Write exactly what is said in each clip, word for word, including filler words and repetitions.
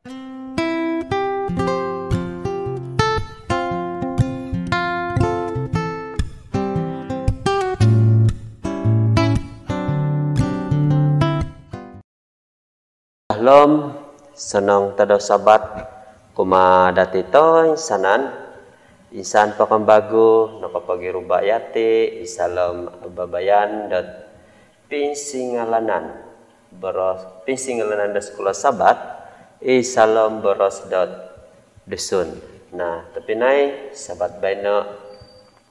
Shalom, sonong tadau Sabat kumaa dati toinsanan. Insan po kembagu nokopogiruba yati id saalom ababayan dot pinsingilaan boros, pinsingilaan do Sikula Sabat id saalom boros dot Dusun. Nah, tobpinai, Sabat baino,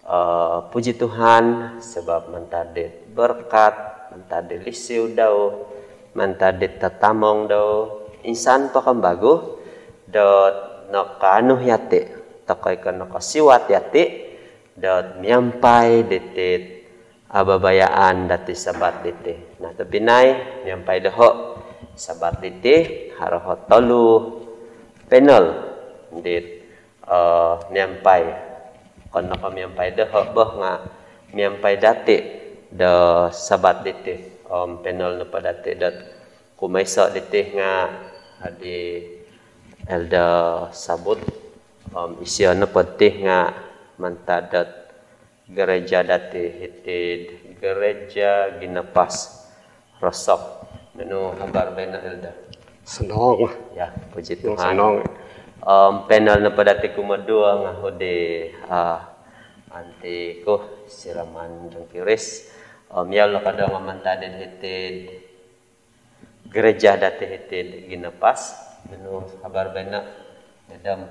eh, puji Tuhan, sebab mantad dit berkat, mantad dit lisi dau, mantad dit tatamong dau, insan po kembagu dot nakaanu yati, toi ko nokosiwat yati dot miampai diti ababayaan dati Sabat diti. Nah, tobpinai, miampai doho Sabat diti, haro o tolu panel dit, eh, miampai. Okon no ko miampai doho bo nga miampai dati do Sabat diti. Om panel nopo dati dot kumoiso diti nga adi Elder Sabut. Om isio nopo diti nga mantad dot gereja dati hiti'd Gereja Ginapas, Rosok. Nunu habar baino, Elder? Sonong. Ya, puji Tuhan. Sonong. Om panel nopo dati kumoduo nga hodi, ah, aunty ku, Siraman Dengkiris. Om yau lo kada nga mantad dot hiti'd gereja dati hiti'd Ginapas. Nunu habar baino, madam?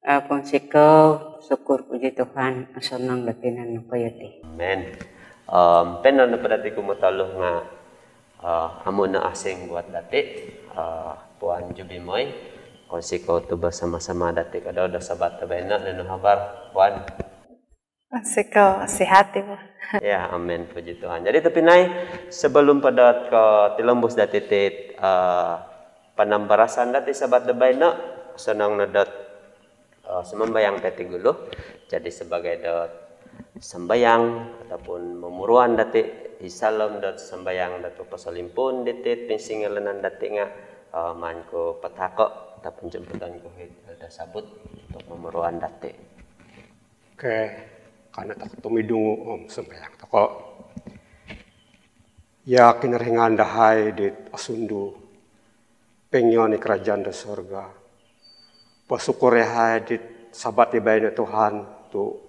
Ah, pounsikou, syukur, puji Tuhan, sonong do tinan nopo yati. Amen. Om panel nopo dati kumotolu nga, eh, amu no asing buat dati, eh, Puan Jubimoi. Pounsikou tu bersama-sama dati kada do Sabat do baino. Nunu habar, Puan? Pounsikou, sihat ibu. Ya, amen, puji Tuhan. Jadi tobpinai, sebelum po dot kotilombus dati iti, eh, panambarasan dati Sabat do baino, sonong no dot, eh, sumambayang po yati gulu. Jadi sebagai dot sambayang ataupun momuruan dati id saalom dot sambayang dot poposolimpuun diti pinsingilaan dati nga, eh, maan ku patahako ataupun jemputan ku i Elder Sabut untuk momuruan dati. Okey, kanou tokou tumidungu om sumambayang tokou. Ya Kinorohingan dahai dit osundu, poingion di kerajaan do sorga. Bersyukur yahai dit Sabat di baino Tuhan, tu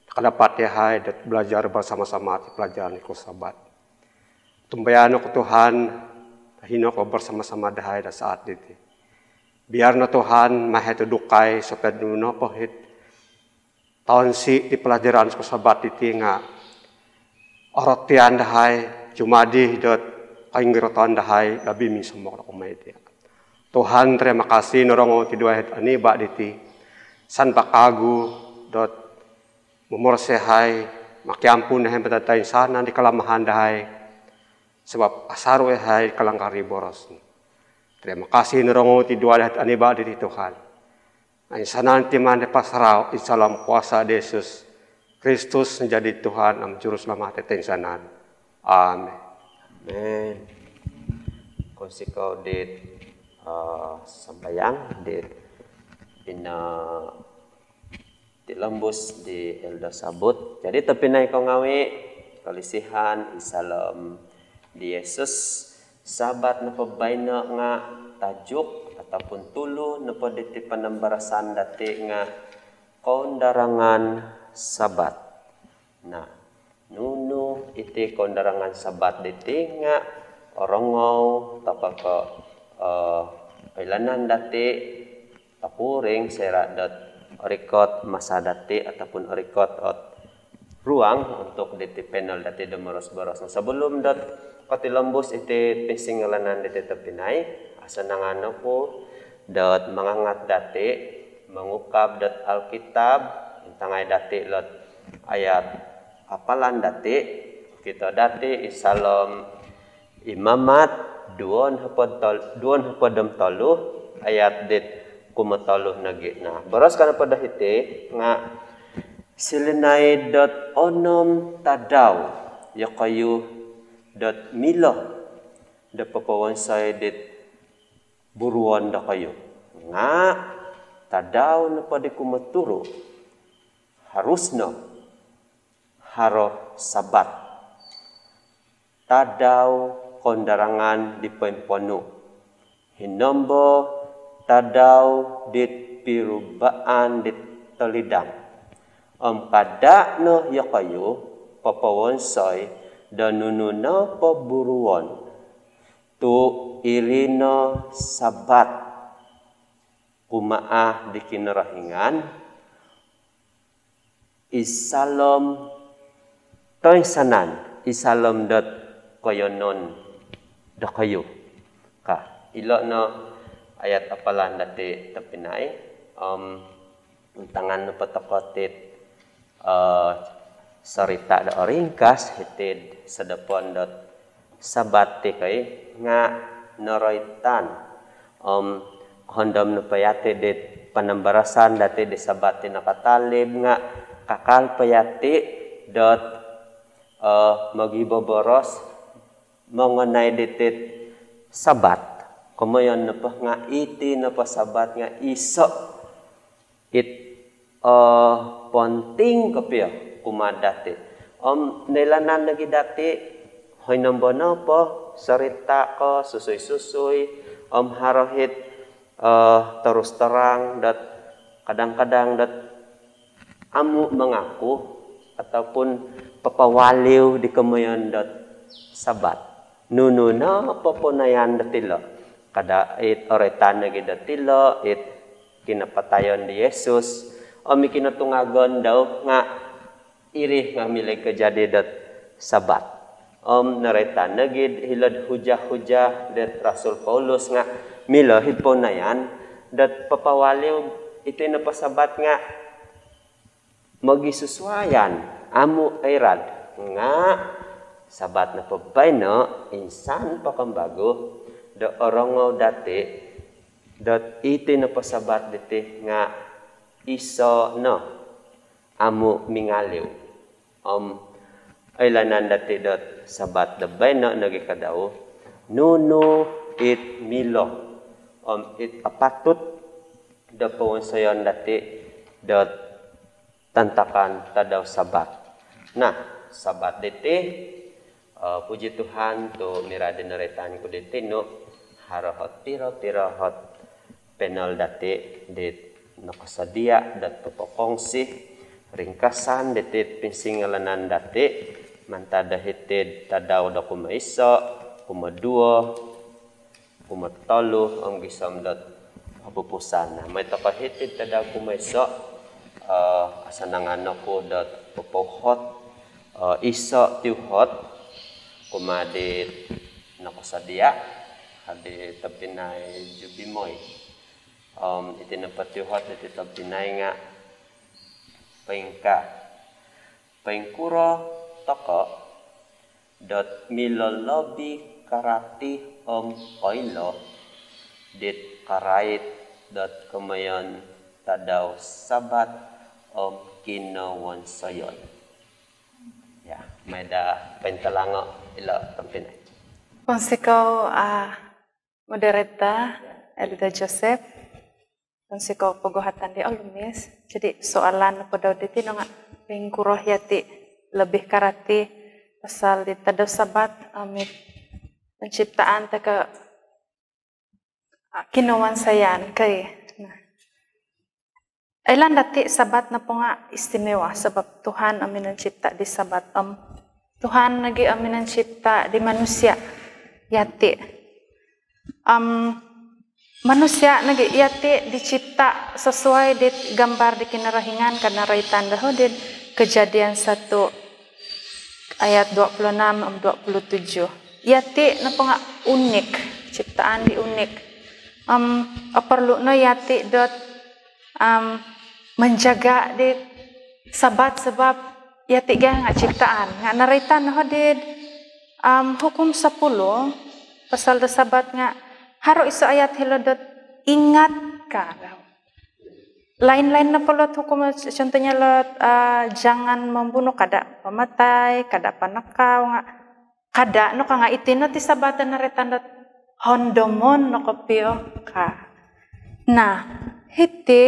nakadapat yahai dot belajar bersama-sama di pelajaran di Sikula Sabat. Tumbayaan oku Tuhan, hino ko bersama-sama dahai do saat diti. Biar no Tuhan, mahai tu dukai, soped nunu nopo it tonsi di pelajaran Sikula Sabat diti nga orotian dahai, jumadi dot koinggiroton dahai, lobi minsomok do kumaa dia. Tuhan, terima kasih norongou ti duai oniba diti. Insan po kawagu dot momorosai yahai, mokiampun yahai mantad toinsanan di kelemahan dahai, sebab asaru yahai kalanggar di boros nu. Terima kasih norongou ti duai oniba diti Tuhan. Oinsanan ti maan di pasarahai id saalom kuasa di Yesus Kristus, menjadi Tuhan om Juruselamat toinsanan. Amin. Amin. Pounsikou dit, eh, sambayang dit pinotilombus di Elder Sabut. Jadi tobpinai kou ngawi, kolisihan id saalom di Yesus, Sabat nopo baino nga tajuk ataupun tulu nopo diti panambarasan dati nga Koundarangan Sabat. Nah, nunu iti Koundarangan Sabat diti nga orongou tokou ko, eh, oilaan dati, topuring soira dot orikot masa dati ataupun orikot ot ruang untuk diti panel dati do moros-boros. Nah, sebelum dot kotilombus iti pinsingilaan diti tobpinai, asanangan oku dot mangangat dati mongukab dot Alkitab, intangai dati lot ayat hafalan dati, okito dati id saalom Imamat duo nohopod tol-, duo nohopod om tolu ayat dit kumotolu nogi. Nah, boros ka nopo do hiti nga, silinai dot onom tadau yokoyu dot milo do popowonsoi dit buruon dokoyu. Nga' tadau nopo di kumoturu', harus no haro Sabat. Tadau koundarangan di poimponu'. Hinombo tadau dit pirubaan dit tolidang. Om kada' no iyokoyu popowonsoi do nunu nopo buruon. Tu' iri no Sabat kumaa di Kinorohingan id saalom toinsanan, id saalom dot koiyonon dokoyu. Ka, ilo no ayat hafalan dati tobpinai. Om intangan nopo toko' iti, eh, sorita' do ringkas hiti'd sodopon dot Sabat ti kai nga' noroitan. Om kohondom nopo yati' dit panambarasan dati' di Sabat ti nakatalib nga' kakal po yati' dot, eh, mogiboboros mongonoi diti'd Sabat. Komoyon nopo nga' iti nopo Sabat nga' iso' it, eh, ponting kopio kumaa dati'. Om noilaan nogi dati', hoinombo nopo sorita' ko susui-susui, om haro it, eh, terus terang dot kadang-kadang dot amu' mangaku ataupun papawaliu di komoyon dot Sabat. Nunu nopo ponoian dot ilo'. Kada' it oroitan nogi dot ilo' it kinapatayon di Yesus. Om i kinotungagon dau nga' iri nga' milo kajadi dot Sabat. Om noroitan nogi hilo'd hujah-hujah dot Rasul Paulus nga' milo i ponoian dot papawaliu iti nopo Sabat nga' mogisusuaian, amu' oirad, nga' Sabat nopo baino insan po kembagu do orongou dati' dot iti nopo Sabat diti nga' iso' no, amu' mingaliu. Om oilaan dati' dot Sabat do baino nogi kadau, nunu it milo om it apatut do powonsoyon dati' dot tantakan tadau Sabat. Nah, Sabat diti, eh, puji Tuhan tu' mirad di noroitan ku diti nu, haro ot piro-piro ot panel dati' dit nokosodia' dot popokongsi ringkasan diti pinsingilaan dati' mantad do hiti'd tadau do kumoiso', kumoduo, kumotolu om gisom dot kopupusan. Nah, mooi toko' hiti'd tadau kumoiso', eh, asanangan oku dot popouhot, eh, iso' ti uhot kumaa di nokosodia', di tobpinai Jubimoi. Om iti nopo ti uhot diti tobpinai nga' poingkaa. Poingkuro toko' dot milo lobi karati om koilo dit karait dot komoyon tadau Sabat om kinowonsoyon. Ya, maai do pointalango ilo tobpinai. Pounsikou, ah, moderator, Elder Joseph. Pounsikou poguhatan di olumis. Jadi, soalan nopo dau diti no nga', poingkuro yati' lobi karati pasal di tadau Sabat om it penciptaan toi ko', ah, kinowonsoyon kai. Nah, oilaan dati' Sabat nopo nga' istimewa sabab Tuhan om minoncipta di Sabat om Tuhan nogi om minoncipta di manusia', yati'. Om manusia' nogi yati' dicipta sesuai di gambar di Kinorohingan, ka noroitan dau hodi'd Kejadian satu ayat dua puluh enam om dua puluh tujuh. Yati' nopo nga' unik, ciptaan di unik. Om oporlu no yati' dot, om menjaga di Sabat sabab yati' gia nga' ciptaan. Nga' noroitan dau hodi'd, om Hukum Sepuluh pasal do Sabat nga' haro iso' ayat hilo dot ingat ka. Lain-lain nopo lot hukum, contohnya lot, ah, jangan membunuh, kada' pamatai, kada' panakau, nga' kada' no ka, nga' iti no ti Sabat do noroitan dot hondomon no kopio. Nah, hiti,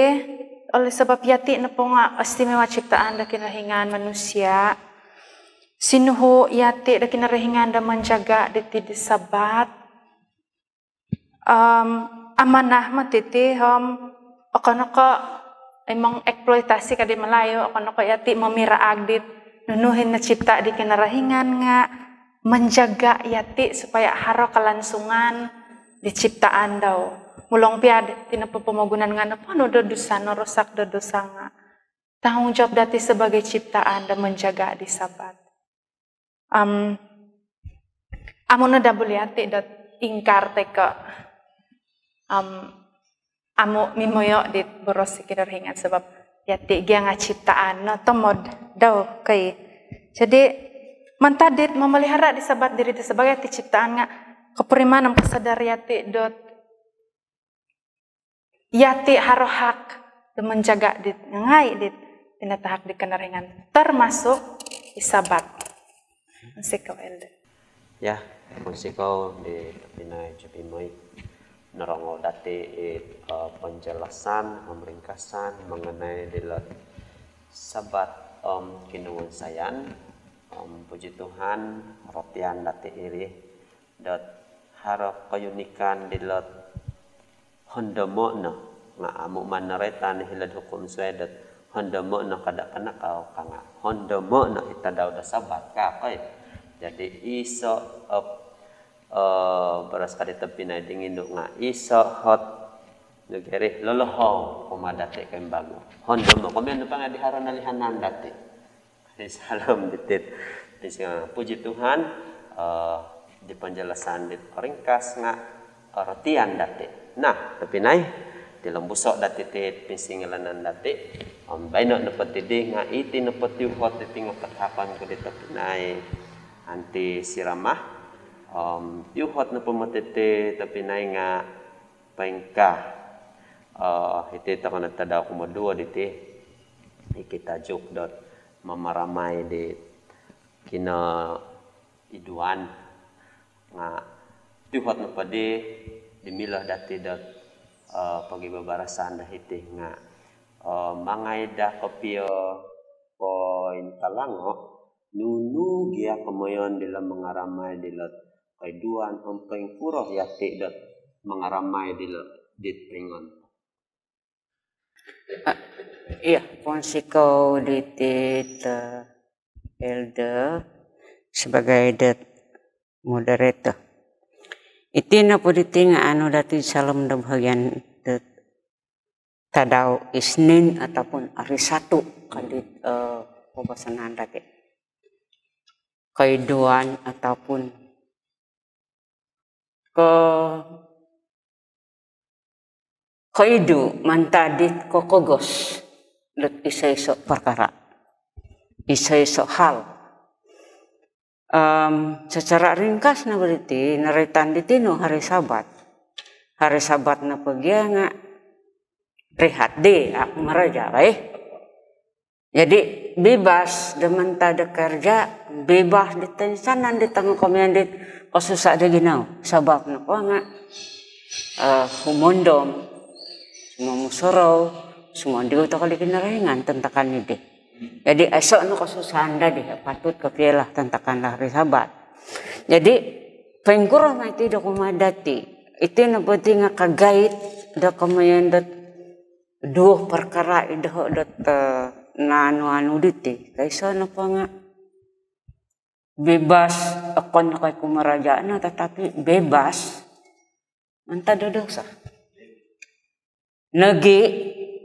oleh sebab yati nopo nga istimewa ciptaan do Kinorohingan manusia, sinuhu yati do Kinorohingan do menjaga diti di Sabat. Om amanah moti ti om okon ko mengeksploitasi ka di Melayu, okon ko yati memiraag dit nunu i nacipta di Kinorohingan nga menjaga yati supaya haro kelangsungan di ciptaan dau. Mulong pia di, ti nopo pomogunan nga noponu do dosa, norosak do dosa nga tanggungjawab dati sebagai ciptaan do menjaga di Sabat. Om amu no daa buli yati dot ingkar toi ko om amu mimoyo di boros di Kinorohingan sebab yati gia nga ciptaan no tomod dau kai. Jadi mantad dit memelihara di Sabat diri ti sebagai ti ciptaan nga kopuriman om kasadar yati dot yati haro hak do menjaga dit ngai dit pinatahak di Kinorohingan termasuk di Sabat. Pounsikou, Elder. Ya, pounsikou di tobpinai Jopimoi. Norongou dati it, eh, penjelasan om ringkasan mengenai dilo Sabat om kinowonsoyon. Om puji Tuhan, rotian dati iri dot haro keunikan dilo hondomo no, nga amu maan noroitan hilo'd hukum suai dot hondomo no kada panakau ka nga hondomo no i tadau do Sabat ka, koi. Jadi iso, eh, eh, boros ka di tobpinai di ngindu nga iso ot nugeri lolohou kumaa dati kembagu. Hondomo, komoyon nopo nga di haro nolihuan dati. Salam ditit. Puji Tuhan, eh, di penjelasan dit ringkas nga, eh, rotian dati. Nah, tobpinai, tilombuso dati ti pinsingilaan dati. Om baino nopo ti di nga iti nopo ti uhot diti nga patahakon ku di tobpinai Anti Siramah. Om ti uhot nopo moti ti tobpinai nga poingkaa. Eh, iti tokou no tadau kumoduo diti. Iti tajuk dot mamaramai di kinoiduan. Nga ti uhot nopo di, di milo dati dot, eh, pogibabarasan do hiti nga, eh, mangai daa kopio pointalango nunu gia komoyon dilo mangaramai dilo koiduan om poingkuro yati dot mangaramai dilo dit poingon. Ah, iya, pounsikou ditit, eh, Elder sebagai dot moderator. Iti nopo diti nga anu dati salam do bahagian dot tadau Isnin ataupun hari Satu ka dit, eh, koubasanan dati. Koiduan ataupun ko-, koidu mantad dit kokogos dot iso-iso perkara, iso-iso hal. Em, secara ringkas nopo diti, noroitan diti no hari Sabat. Hari Sabat nopo gia nga rehat di, ah, kumaraja, eh. Jadi bebas do mantad do kerja, bebas di toinsanan di tongo komoyon dit kosusa do ginawo. Sabab nopo nga, eh, humondom, sumomusorou, sumondiu tokou di Kinorohingan tontok diti. Jadi aiso no kosusahan dadi, patut kopio lah tontok hari Sabat. Jadi poingkuro ma iti do kumaa dati. Iti nopo ti nga kagait do komoyon dot duo perkara i doho dot, eh, naanu-anu diti. Koiso nopo nga bebas, okon ko i kumaraja no, tetapi bebas mantad do dosa. Nogi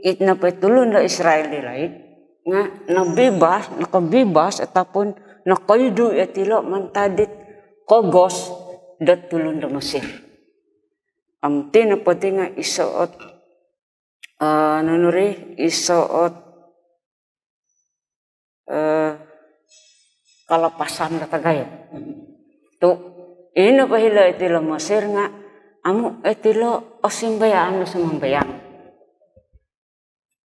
it nopo tulun do Israel di laid nga nobebas, nokobebas ataupun nokoidu yatilo mantad dit kogos do tulun do Mesir. Om ti nopo ti nga iso ot, eh, nunu ri, iso ot, eh, kalapasan do tagayo. Tu ino po hilo itilo Mesir nga amu itilo osimbayaan do sumambayang.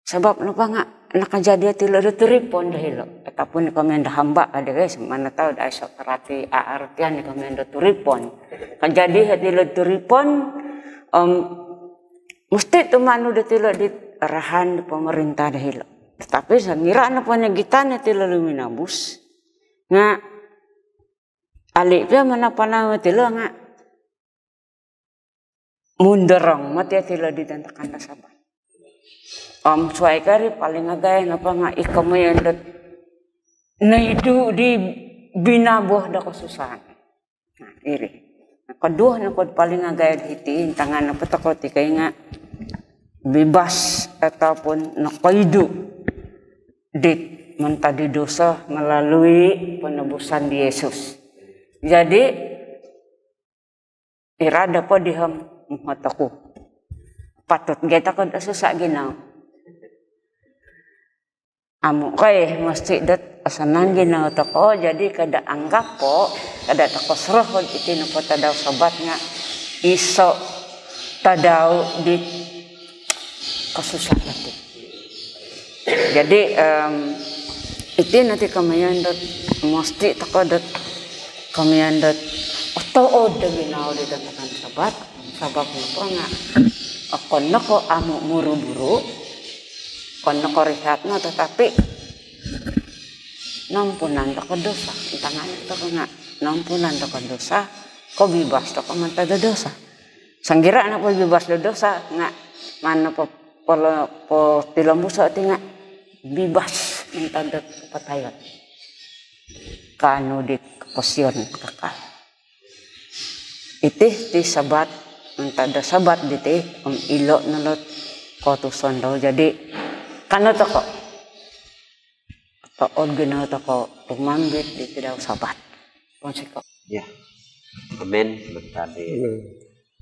Sabab nopo nga nakajadi itilo do turipon do hilo. Ataupun komoyon do hamba ka di, guys, mana tahu do aiso karati, a, artian komoyon do turipon. Kajadi itilo turipon, om musti tumanud dot ilo di arahan di pemerintah do hilo. Tetapi songira nopo nogi tano tilo luminabus nga ali pia mana panau tilo nga mundorong mati tilo di dantakan do Sabat. Om suai kari paling agai nopo nga iko moyon dot naidu di binaboh do kosusahan. Nah, iri. Nah, kedua nopo paling agai hiti intangan nopo tokou ti kai nga bebas ataupun nokoidu dit mantad di dosa melalui penebusan di Yesus. Jadi, irad po dihom muhot oku. Patut gai tokou do susah ginau. Amu kai mesti dot asanan ginau tokou, jadi kada anggap po, kada tokou serohod iti nopo tadau Sabat nga iso tadau di kosusahan ti. Jadi, em, iti nanti komoyon dot mesti tokou dot komoyon dot otood do ginau di dantakan Sabat. Sabab nopo nga okon no ko amu muru-buru, okon no ko rihat no, tetapi nampunan tokou dosa. Intangan tokou nga nampunan tokou dosa, kobibas tokou mantad do dosa. Songira nopo bebas do dosa nga maan nopo polo-, potilombuso ti nga bebas mantad do kapatayon. Kaanu di koposion kakal. Iti ti Sabat, mantad do Sabat diti, om ilo no lot kotuson dau. Jadi, kanou tokou. Tokou ginau tokou tumambit di tadau Sabat. Pounsikou. Ya. Amin. Mantad di Hmm.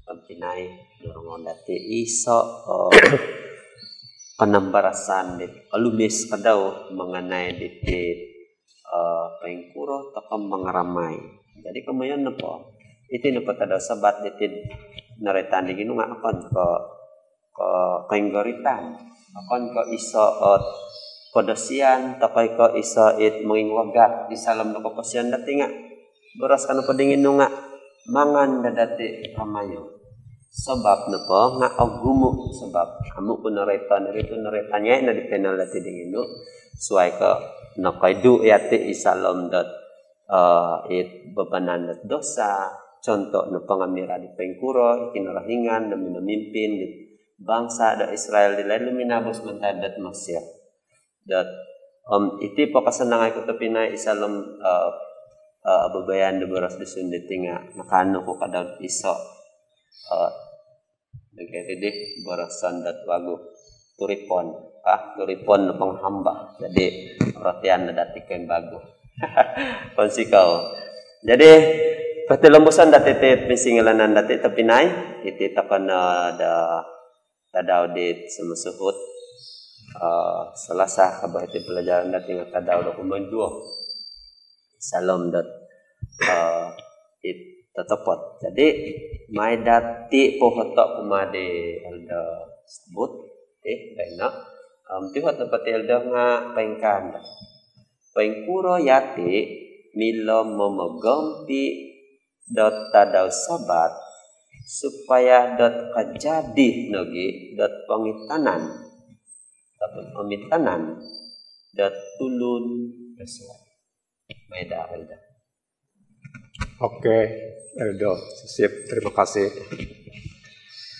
tompinai, norongo dati iso, eh, panambarasan di olumis kadau mengenai diti, eh, poingkuro tokou mangaramai. Jadi komoyon nopo, iti nopo tadau Sabat diti noroitan di ginu nga okon ko ko-, koinggoritan. Okon ko iso ot podosian, tokoi ko iso it mongingwagat id saalom do koposion dati nga boros ka nopo dinginu nga mangan daa dati kamayo. Sabab nopo nga ogumu, sabab amu ku noroitan, iri tu noroitan yai no di panel dati dinginu. Suai ko nokoidu yati id saalom dot eh, it bebanan dot dosa, contoh nopo nga mirad di poingkuro i Kinorohingan do minomimpin di bangsa do Israel di laid luminabus mantad dot Mesir. Dot, om, iti po kasanangai ku tobpinai id saalom, eh, eh, ababaayan do boros Dusun diti nga nakaanu ku kadau iso, eh, Okey, jadi boroson dot wagu turipon. Ah, turipon penghamba. Jadi, perhatian dati kain bagu. Pounsikou. Jadi, potilombuson dati ti pinsingilaan dati tobpinai. Iti tokou no do tadau di sumusuhut. Eh, Selasa ka bo iti pelajaran dati nga tadau do kumoduo. Saalom dot, eh, it totopot. Jadi, mai dati pohoto kumaa di Elder Sabut, eh, baino. Om, tuhot nopo ti Elder nga poingkaa. Poingkuro yati milo momogompi dot tadau Sabat supaya dot kajadi nogi dot pongitanan ataupun omitanan dot tulun do suai. Mai daa, Elder. Okey, Elder Sisip, terima kasih.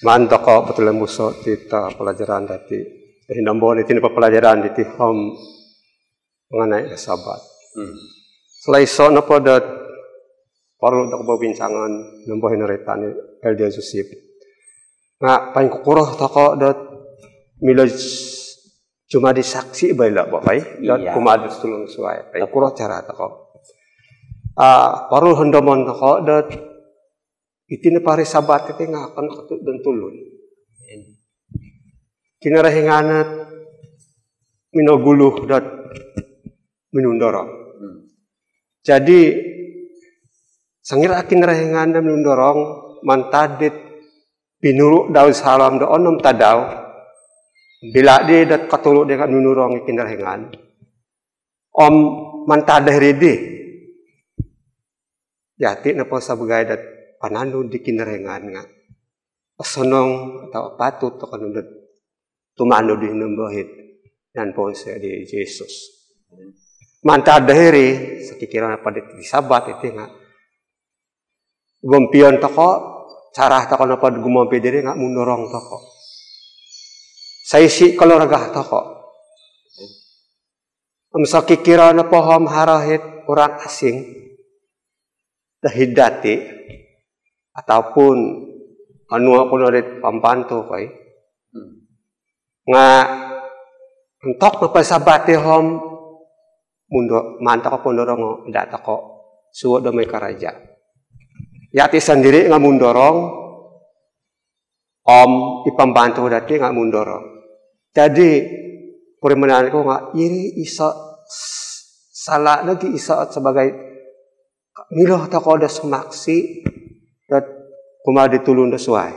Maan tokou potilombuso iti pelajaran dati. Eh, nombo iti nopo pelajaran diti om mengenai Sabat. Hmm. Selai iso nopo dot perlu tokou binsangon nombo i noroitan Elder Sisip. Nga poingkukuro tokou dot milo s-, cuma di saksi bo ilo bo kai, dot Iya. kumaa dot tulun suai. Poingkuro cara tokou. Ah, perlu hondomon tokou dot iti nopo hari Sabat iti nga okon ko tu-, don tulun. Kinorohingan minogulu dot minundorong. Hmm. Jadi, songira Kinorohingan do minundorong mantad dit pinuru dau id saalom do onom tadau, bila di dot koturu di nga minundorong i Kinorohingan. Om mantad do hiri di, yati nopo sabaagi dot pananud di Kinorohingan nga osonong atau apatut tokou no dot tumanud di hinombo hiti, nan ponse di Jesus. Mantad do hiri, sokiro nopo diti Sabat iti nga, gompion tokou, cara tokou nopo gumompi diri nga mundorong tokou. Saisi keluarga tokou. Om sokiro nopo om haro hiti orang asing do hiri dati, ataupun onuo ku no dit pambantu koi. Nga ontok nopo Sabat ti om mundo-, maan tokou pondorongo, daa tokou suo do moi karaja. Yati sondiri nga mundorong, om i pambantu dati nga mundorong. Jadi, purimanan ku nga iri iso s-, sala lagi iso sebagai milo tokou do sumaksi dot kumaa di tulun do suai.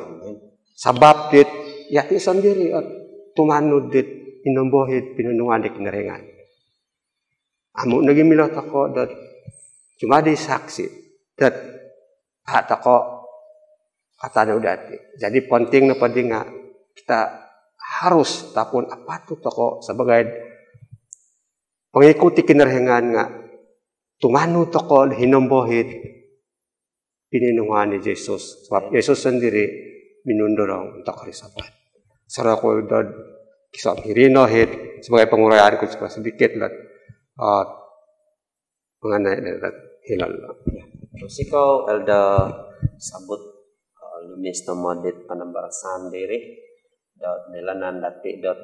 Sabab dit yati sondiri ot tumanud dit hinombo hiti pinonuan di Kinorohingan. Amu nogi milo tokou dot cuma di saksi dot a tokou katanud dati. Jadi penting nopo di nga kita harus ataupun apatut tokou sebagai pengikut di Kinorohingan nga tumanud tokou do hinombo hiti pinonuan di Jesus. Sebab Jesus sondiri minundorong ontok hari Sabat. Soroku do kisah hiri no hiti sebagai penguraian ku sebagai sedikit lah, eh, mengenai dot hilo lo. Ya. Pounsikou Elder Sabut, eh, lumis tomod dit panambarasan diri dot noilaan dati dot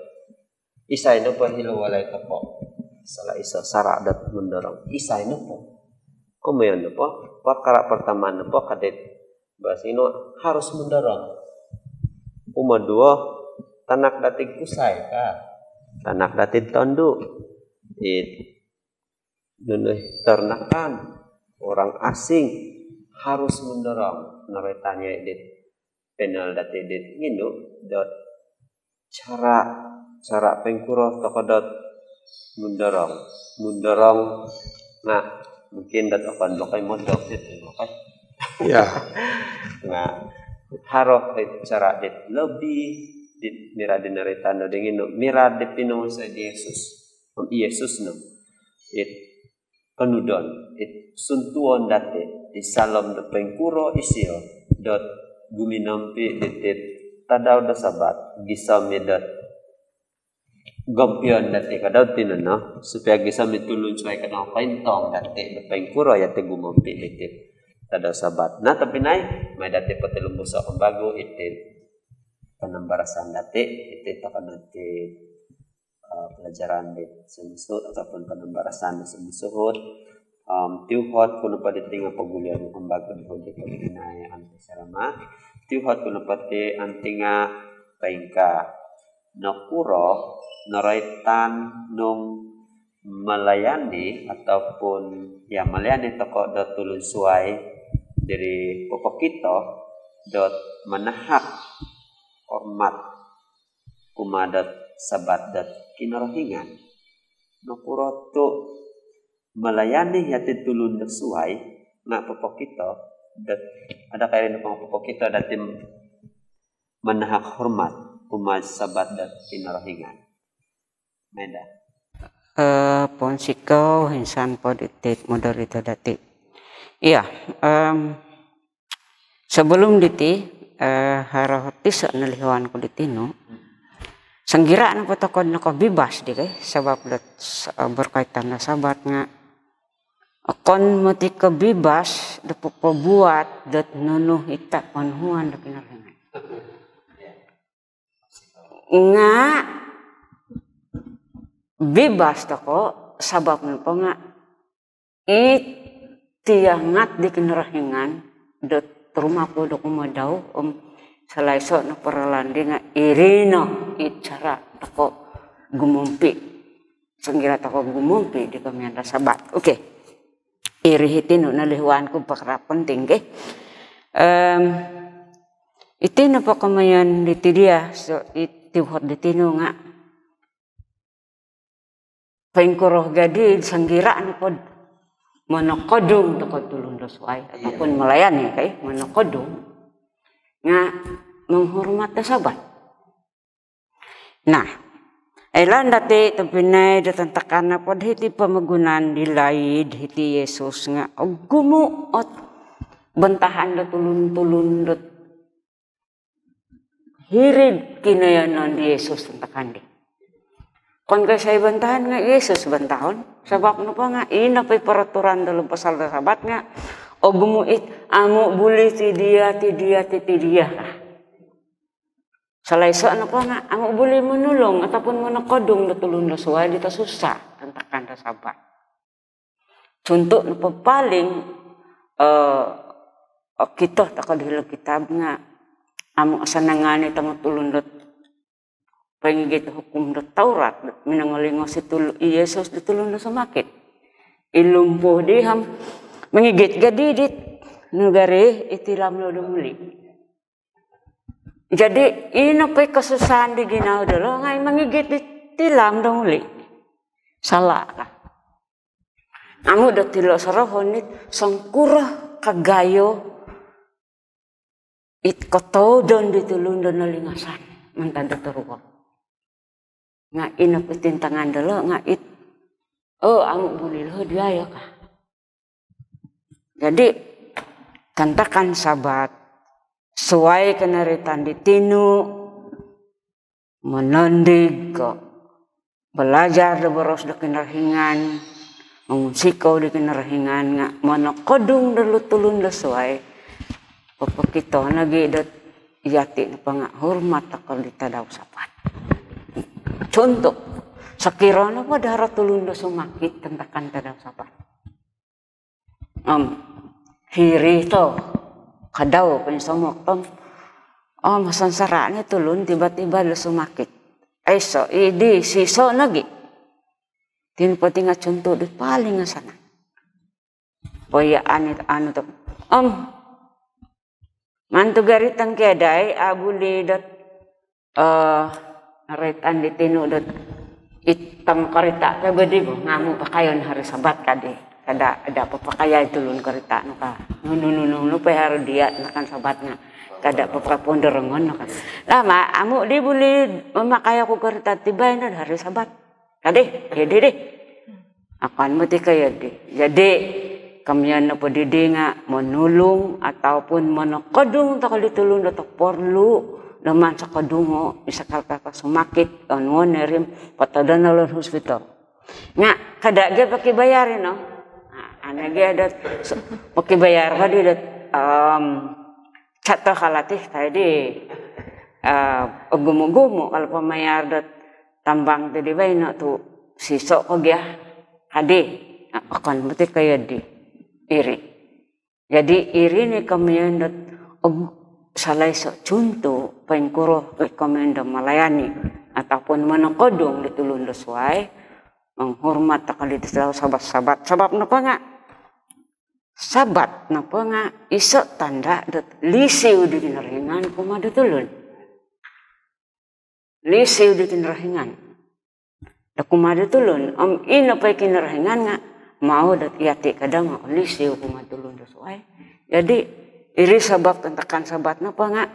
isai nopo hilo walai tokou. Salah iso sara dot mundorong. Isai nopo. Komoyon nopo, perkara pertama nopo ka dit bahasa Inggris harus mundorong. Kumoduo, tanak dati kusai ka. Tanak dati tondu. It nunu, ternakan, orang asing harus mundorong. Noroitan yau dit panel dati dit nginum dot cara, cara poingkuro tokou dot mundorong. Mundorong, nah, mungkin dot okon bo kai modop dit, bo kai. Ya. Nah, haro, eh, cara dit lobi dit mirad di noroitan do di nginum, mirad di pinowonsoi di Yesus. Om Yesus no it onudon, it suntuon dati id saalom do poingkuro isio dot guminompi diti id tadau do Sabat, gisom i dot gompion dati ka dau tino no, supaya gisom i tulun suai ka dau pointong dati do poingkuro yati gumompi diti id tadau Sabat. Nah, tobpinai, mai dati potilumbuso kembagu iti panambarasan dati, iti tokou no iti eh, pelajaran di sumusuhut ataupun panambarasan di sumusuhut. Om tiuhot ku nopo diti nga pogulion kembagu di hodi kami inayaan penceramah. Tiuhot ku nopo diti nga poingkaa, nokuro noroitan nung melayani ataupun, ya, melayani tokou do tulun suai diri popokito dot manahak hormat kumaa dot Sabat dot Kinorohingan. Nokuro tu melayani yati tulun do suai nga popokito dot, adakah iri nopo nga popokito dati manahak hormat kumaa Sabat dot Kinorohingan. Maida. Eh, pounsikou insan po diti moderator dati. Iya, em, sebelum diti, eh, haro tiso nolihuan ku di tinu. Songkira nopo tokou nokobibas di kai, sabab dot, eh, berkaitan do Sabat nga okon moti kobibas do popobuat dot nunu it onuhuan do Kinorohingan. Nga bibas tokou sabab nopo nga it tiangat di Kinorohingan dot rumah ku do kumaa dau, om salah iso no peralandi nga iri no it cara tokou gumompi. Songkira tokou gumompi di komoyon do Sabat. Okey. Iri hiti no nolihuan ku perkara penting, okey. Em, iti nopo komoyon diti dia, so, it tiuhot di tinu nga poingkuro gia di songkira nopo monokodung tokou tulun do suai, iya, ataupun melayani kai, monokodung. Nga menghormat do Sabat. Nah, oilaan dati tobpinai do tantakan nopo do hiti pomogunan di laid hiti Yesus nga ogumu ot bantahan do tulun-tulun dot hiri'd kinoyonon di Yesus tantakan di. Okon ko isai bantahan nga Yesus bantahon. Sabab nopo nga ino po i peraturan dalam pasal do Sabat nga ogumu it amu buli ti dia, ti dia, ti, ti dia ka. Salaiso nopo nga amu buli monulung ataupun monokodung do tulun do suai di tosusa tantakan do Sabat. Contoh nopo paling, eh, okito tokou di hilo kitab nga amu asanangan i tongotulun dot pangigit hukum dot Taurat dot minongolingos i tul-, i Yesus di tulun do sumakit. I lumpuh di om mangigit gadi dit nugari i tilam no do muli. Jadi, ino po i kosusaan di ginawo diolo nga i mangigit di tilam do muli. Sala ka. Amu dot ilo sorohon it songkuro kagayo it kotoodon di tulun do nolingasan mantad do toruol. Nga ino po i tintangan diolo nga it, oh, amu buli lo dia yo ka. Jadi, tantakan Sabat, suai konoritan di tinu, monondig ko, balajar do boros do Kinorohingan, mongunsikou di Kinorohingan nga monokodung do tulun do suai, popokito nogi dot yati nopo nga hormat tokou di tadau Sabat. Contoh, sokiro nopo do haro tulun do sumakit tantakan tadau Sabat. Om, hiri to, kadau poinsomok om, om, sansara no i tulun tiba-tiba do sumakit. Aiso, idi, siso nogi. Tin po ti nga contoh di paling asanang. Poiaan it anu to. Om, mantu gari tangkiadai, amu buli dot, eh, roitan di tinu dot it tongkorita ka badi bo, nga amu pakaion hari Sabat kadi. Kada, kada papakayai tulun korita nu ka. Nunu, nunu, nunu po i haro dia tantakan Sabat nga. Kada papapondorongon nu ka. Lama, amu di buli mamakai oku korita ti baino hari Sabat. Kadi, ya di di. Okon moti ka ya di. Jadi, komoyon nopo didi nga monulung ataupun monokodung tokou di tulun do toporlu do maan sokodungo, misalkan ka sumakit, onuon no iri om potodon no id hospital. Nga, kada gia pokibayar ino. Nah, anu gia dot, so, pokibayar kadi dot, em, cato kalatih tadi, eh, ogumu-gumu kalau pamayar dot tambang ti di baino tu siso ko gia kadi. Nah, okon moti ka ya di. Iri. Jadi, iri no i komoyon dot, om, salaiso contoh poingkuro i komoyon do melayani ataupun monokodung di tulun do suai, menghormat tokou di tadau Sabat-Sabat. Sabab nopo nga, Sabat nopo nga iso tanda dot lisi di Kinorohingan kumaa do tulun. Lisi di Kinorohingan do kumaa do tulun. Om ino po i Kinorohingan nga mau dot yati kada nga lisi kumaa tulun do suai. Jadi, iri sabab tantakan Sabat nopo nga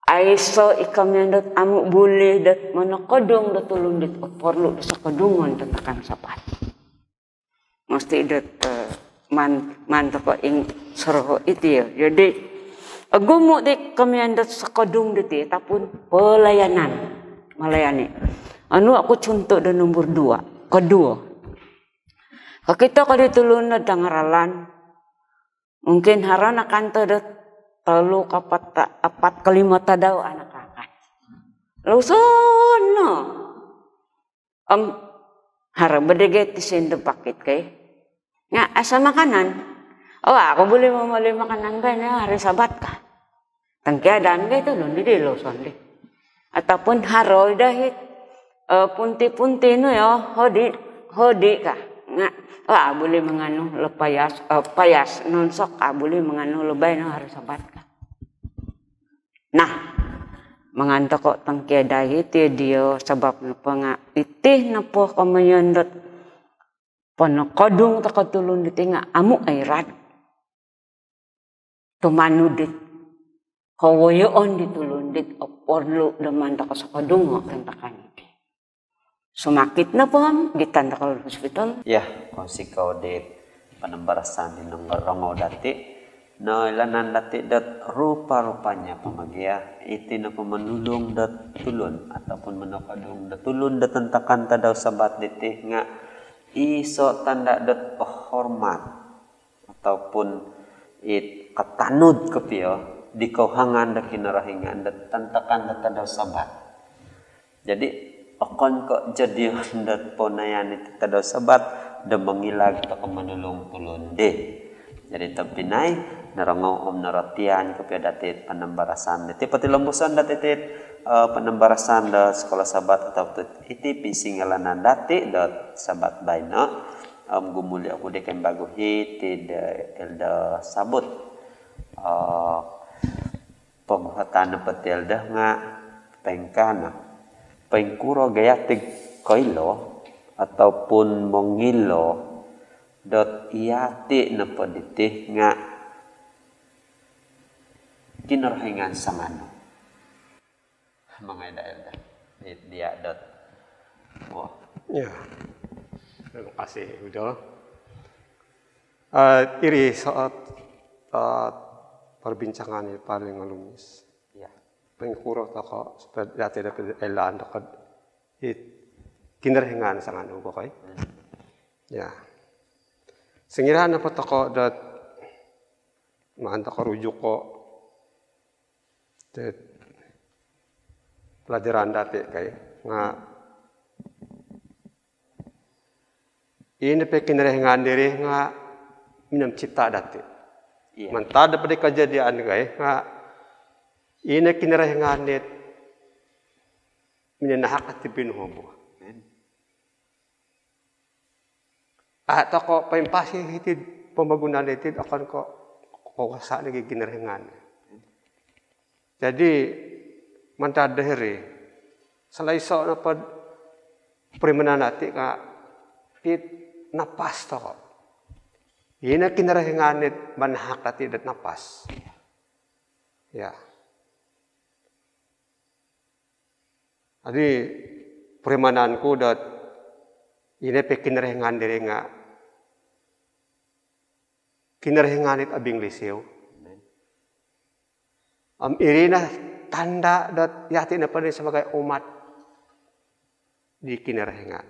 aiso i komoyon dot amu buli dot monokodung do tulun dit oporlu do sokodungon tantakan Sabat. Mesti dot, eh, maan, maan tokou ing soroho iti ya. Jadi, ogumu di komoyon dot sokodung diti ataupun pelayanan, melayani. Anu oku contoh do nombor dua, kedua. Kokito ko di tulun do dangaralan, mungkin haro nakan to do tolu ka apat, apat ka limo tadau anak akan. Luson no. Om, haro bo di gia tisin do pakit kai. Nga aiso makanan. Oh, aku buli momoli makanan baino hari Sabat ka. Tangkiadan gia tu, nunu di luson di. Ataupun haro i dahit, eh, punti-punti nu yo, hodi, hodi ka. Nga, oh, aku buli manganu lo payas, eh, payas nonsok, aku buli manganu lo baino hari Sabat ka. Nah, mangan tokou tangkiadai iti dio, sabab nopo nga iti nopo komoyon dot ponokodung tokou tulun diti nga amu oirat tumanud dit kowoyoon di tulun dit oporlu do maan toko sokodungo' tantakan iti. Sumakit nopo om di tantakan hospital. Ya, kounsikou di panambarasan di norongou dati'. Noilaan dati' dot rupa-rupanya pamagia iti nopo monulung dot tulun ataupun monokodung dot tulun dot tantakan tadau Sabat diti nga' iso' tanda' dot hormat ataupun it katanud kopio di kouhangan do Kinorohingan do tantakan do tadau Sabat. Jadi, okon ko' jadion do ponayan iti tadau Sabat do mongilag toko monulung tulun di. Jadi, tompinai, norongou om norotian kopio dati' panambarasan diti, potilombuson dati' iti, eh, panambarasan do Sekolah Sabat atau iti pisingilaan dati' do Sabat baino. Om gumuli' oku di kembagu hiti do Elder Sabut. Eh, poguhatan nopo ti Elder nga' poingkaa no. Poingkuro gia yati' koilo ataupun mongilo dot iyati' nopo diti nga' Kinorohingan sanganu. Mangai da Elder. Dia dot. Wah. Ya. Terima kasih, Udo. Eh, iri soot, eh, perbincangan yang paling lumis. Ya. Poingkuro toko supaya yati' dot oilaan toko it Kinorohingan sanganu, bokoi. Hmm. Ya. Songira nopo toko dot maan toko rujuk ko' dot pelajaran dati' kai nga' ino po Kinorohingan diri nga' minoncipta dati'. Iya. Mantad po di kejadian kai nga' ino Kinorohingan dit minanahak dati' binuhu-buhu. Amen. A' toko poimpasi hiti'd pomogunan diti, okon ko' kuasa' nogi Kinorohingan. Jadi, mantad do hiri, sala iso' nopo purimanan dati' nga' it napas toko. Ino Kinorohingan it manahak dati' dot napas. Ya. Jadi, purimanan ku dot ino po Kinorohingan diri nga' Kinorohingan it obinglisiu. Amen. Om iri no tanda' dot yati' nopo di sebagai umat di Kinorohingan.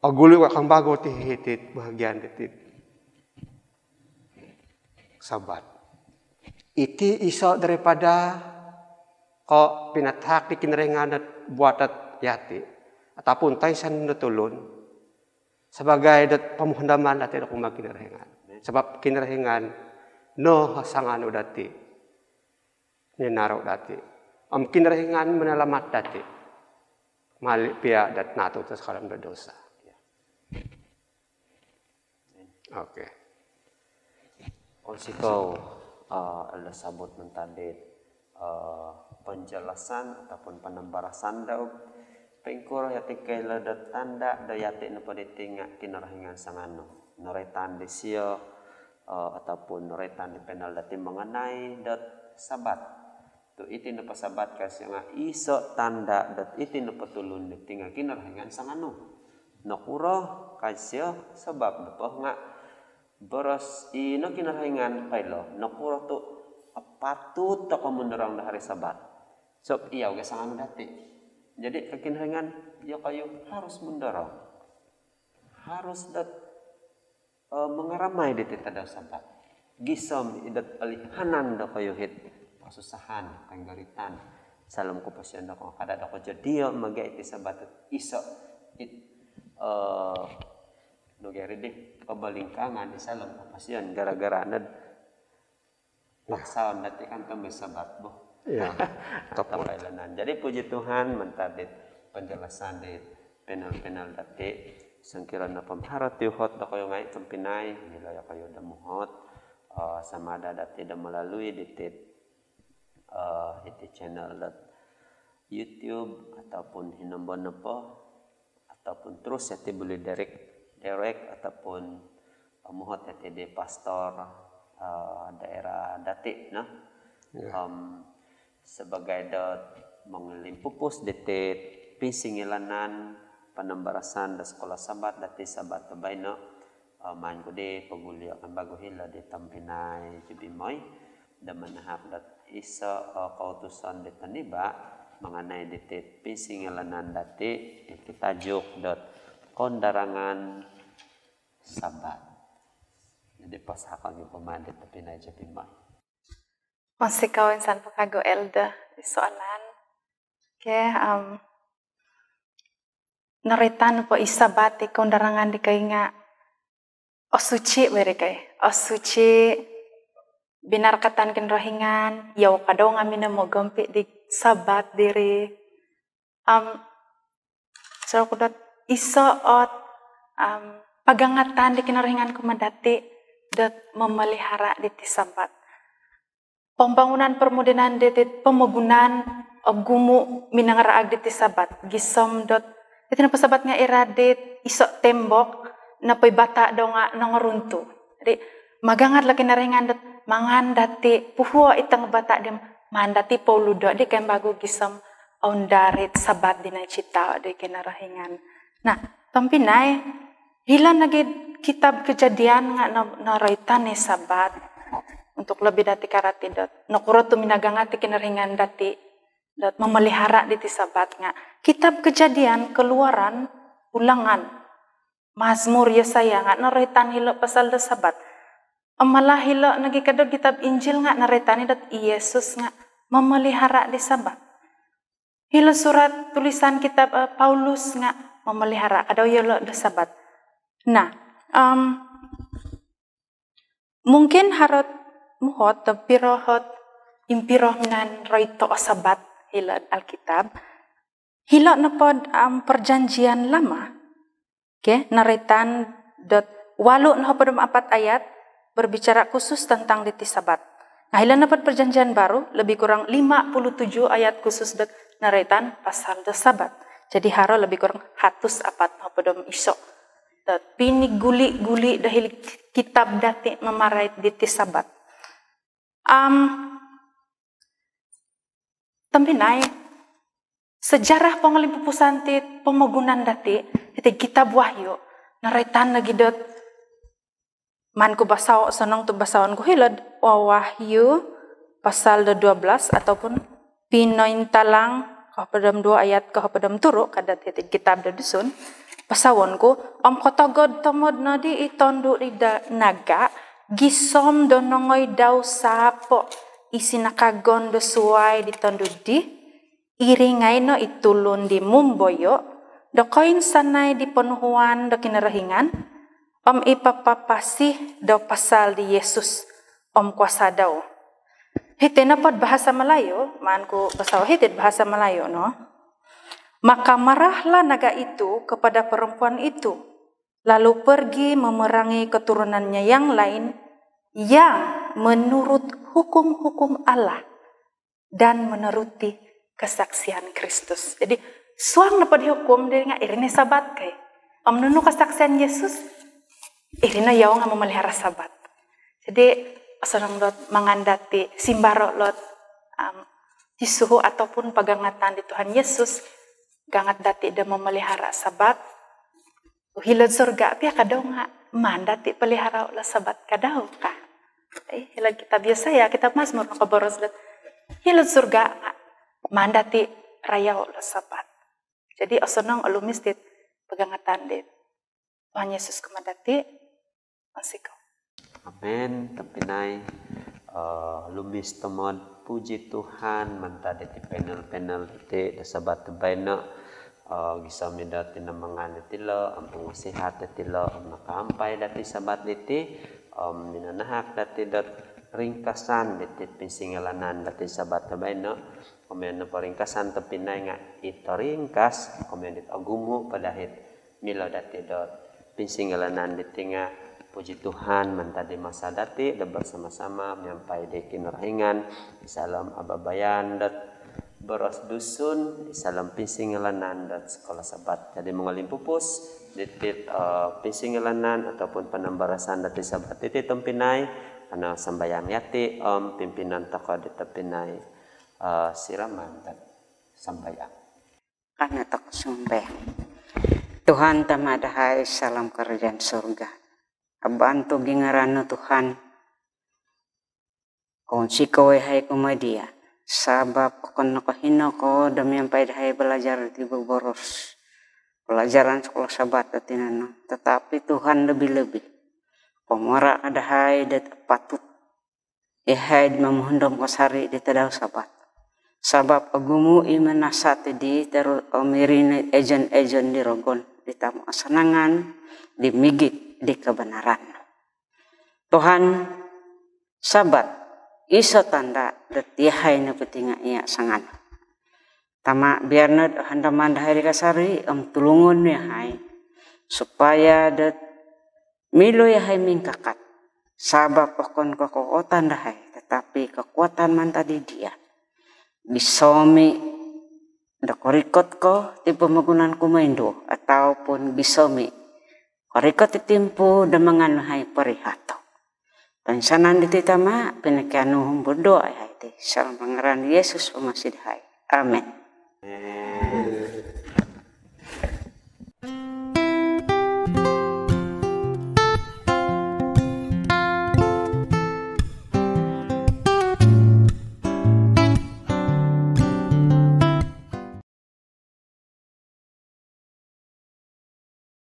Ogulu' ka kembagu ti hiti'd bahagian diti'd Sabat. Iti iso' daripada ko' pinatahak di Kinorohingan dot buat dot yati' ataupun toinsanan dot tulun sebagai dot pomuhandaman dati' do kumaa Kinorohingan. Sabab Kinorohingan no sanganu dati'. Ninaru dati'. Om Kinorohingan manalamat dati'. Mali' piya dot natu' toko saalom do dosa. Okey. Kounsikou, eh, Elder Sabut mantad dit, eh, penjelasan ataupun panambarasan dau. Poingkuro yati' koilo do tanda' do yati' nopo diti nga' Kinorohingan sanganu. Noroitan disio, eh, ataupun noroitan di panel dati' mengenai dot Sabat. Tu' iti nopo Sabat ka sio nga' iso' tanda' dot iti nopo tulun diti nga' Kinorohingan sanganu. Nokuro ka sio? Sabab nopo nga' boros i no Kinorohingan koilo, nokuro tu' apatut toko mundorong do hari Sabat. Sabab iyau gia sanganu dati'. Jadi, ka Kinorohingan, iyokoyu harus mundorong. Harus dot eh, mangaramai diti tadau Sabat. Gisom i dot olihanan dokoyu it kosusahan, kanggaritan saalom koposion dokoyu, kada' dokoyu jodio magia iti Sabat dot iso' it, eh, nogi iri di kobolingkaangan id saalom koposion gara-gara nod paksaon dati' kan tomod Sabat bo. Ya, tepat. Kapailanan. Jadi, puji Tuhan, mantad dit penjelasan di panel-panel dati', songkuro nopo om haro ti uhot dokoyu ngai' tompinai, milo iyokoyu do muhot, eh, sama ada dati' do melalui diti, eh, iti channel dot YouTube ataupun hinombo nopo, ataupun terus yati' boleh direct, direct ataupun, eh, muhot yati' di Pastor eh, daerah dati, no. Ya. Om sebagai do mongolimpupus diti pinsingilaan panambarasan do Sekolah Sabat dati Sabat do baino, eh, maan ku di pogulio kembagu hilo di tompinai Jubimoi do manahak dot iso, eh, koutusan di toniba mengenai diti pinsingilaan dati, iti tajuk dot Kondarangan Sabat. Jadi, pasakon ku pama di tompinai Jubimoi. Pounsikou insan po kagu Elder di soalan. Okey, em, noroitan po i Sabat i kondarangan dikoi nga osuci bo iri kai. Osuci, binorakatan Kinorohingan, yau ka dau nga minomogompi di Sabat diri. Em, sorou ku dot iso ot, em, pagangatan di Kinorohingan kumaa dati dot memelihara diti Sabat. Pembangunan permodenan diti pomogunan ogumu minangaraag diti Sabat. Gisom dot, diti nopo Sabat nga irad dit iso tembok, nopo i bata dau nga nongoruntut. Jadi, magangat lo Kinorohingan dot mangan dati, puhuo i tang bata dii, maan dati pouludo di kembagu gisom oundar it Sabat di naicipta di Kinorohingan. Nah, tompinai, hilo nogi kitab Kejadian nga no-, noroitan i Sabat. Untuk lebih dati karati dot nokuro tu minagangat i Kinorohingan dati dot memelihara diti Sabat nga. Kitab Kejadian, Keluaran, Ulangan, Mazmur, Yesaya nga noroitan hilo pasal do Sabat. Om malah hilo nogi ka do kitab Injil nga noroitan i dot i Yesus nga memelihara di Sabat. Hilo surat tulisan kitab, eh, Paulus nga memelihara ka dau yolo do Sabat. Nah, em, mungkin haro ot muhot do piro ot impiro minaan roito o Sabat hilo Alkitab. Hilo nopo, em, Perjanjian Lama, okey, noroitan dot walu nohopod om apat ayat berbicara khusus tentang diti Sabat. Nah, hilo nopo Perjanjian Baru, lebih kurang lima puluh tujuh ayat khusus dot noroitan pasal do Sabat. Jadi, haro lebih kurang hatus apat nohopod om iso dot piniguli-guli do hilo kitab dati mamarait diti Sabat. Am, tompinai, sejarah pongolimpupusan ti pomogunan dati, iti kitab Wahyu, noroitan nogi dot, maan ku basao, osonong tu basaon ku hilo id Wahyu pasal do dua belas ataupun Pinointalang kohopod om duo ayat kohopod om turu, ka dot iti kitab do Dusun. Basaon ku, om kotogod tomod nodi i tondu di da-, naga, gisom do nongoi dau sapo i sinakagon do suai di tondu dii, iri ngai no i tulun di mumboyo do koinsanai di ponuhuan do Kinorohingan, om i papapasi do pasal di Yesus om kuasa dau. Hiti nopo id bahasa Melayu, maan ku basao hiti id bahasa Melayu, no. Maka marahlah naga itu kepada perempuan itu, lalu pergi memerangi keturunannya yang lain yang menurut hukum-hukum Allah dan menuruti kesaksian Kristus. Jadi, suang nopo di hukum diri nga iri no i Sabat kai. Om nunu kesaksian Yesus, iri no yau nga memelihara Sabat. Jadi, osonong dot mangan dati, simbaro lot, am, isuhu ataupun pagangatan di Tuhan Yesus, gangat dati do memelihara Sabat. Hilo id surga pia ka dau nga maan dati pelihara lo Sabat ka dau ka. Eh, hilo kitab Yesaya, kitab Mazmur nokoboros dot hilo id surga nga maan dati rayau lo Sabat. Jadi, osonong olumis dit pagangatan di Tuhan Yesus kumaa dati. Pounsikou. Amin, tompinai. Eh, olumis tomod, puji Tuhan, mantad diti panel-panel diti do Sabat do baino. Eh, gisom i dot tinamangan ditilo, om pengasihat ditilo, om nakaampai dati Sabat diti, om minanahak dati dot ringkasan diti pinsingilaan dati Sabat do baino. Komoyon nopo ringkasan, tompinai, nga it ringkas, komoyon dit ogumu po dahai milo dati dot pinsingilaan diti nga, puji Tuhan, mantad di masa dati do bersama-sama miampai di Kinorohingan id saalom abaabayan dot boros Dusun, id saalom pinsingilaan dot Sekolah Sabat. Jadi, mongolimpupus diti, eh, pinsingilaan ataupun panambarasan dati Sabat diti, tompinai, Ano sambayang yati om pimpinon tokou di tobpinai, eh, siraman dot sambayang. Kano tokou sumambayang. Tuhan Tama dahai, salam kerajaan surga. Abantugi ngaran nu Tuhan. Kounsikou yahai kumaa dia. Sabab okon nokohino ko do miampai dahai balajar di boboros pelajaran sekolah Sabat do tinanu. Tetapi Tuhan lebih-lebih. Pomoroitan dahai do patut yahai do momuhondom kasari di tadau Sabat. Sabab ogumu i manasat di teru om iri no ejen-ejen di rogon di tamu asanangan di migit di kebenaran. Tuhan, Sabat iso tanda dot yahai no piti nga iya sanganu. Tama, biar no do handaman dahai di kasari om tulungon nu yahai supaya dot milo yahai mingkakat. Sabab okon ko kekuatan dahai, tetapi kekuatan mantad di dia. Gisom i do korikot ko di pomogunan kumoinduo ataupun gisom i korikot i timpu do mangan nu yahai parihato. Toinsanan diti Tama, pinokianu om berdoa yahai ti dalam ngaran Yesus Mesias dahai. Amin.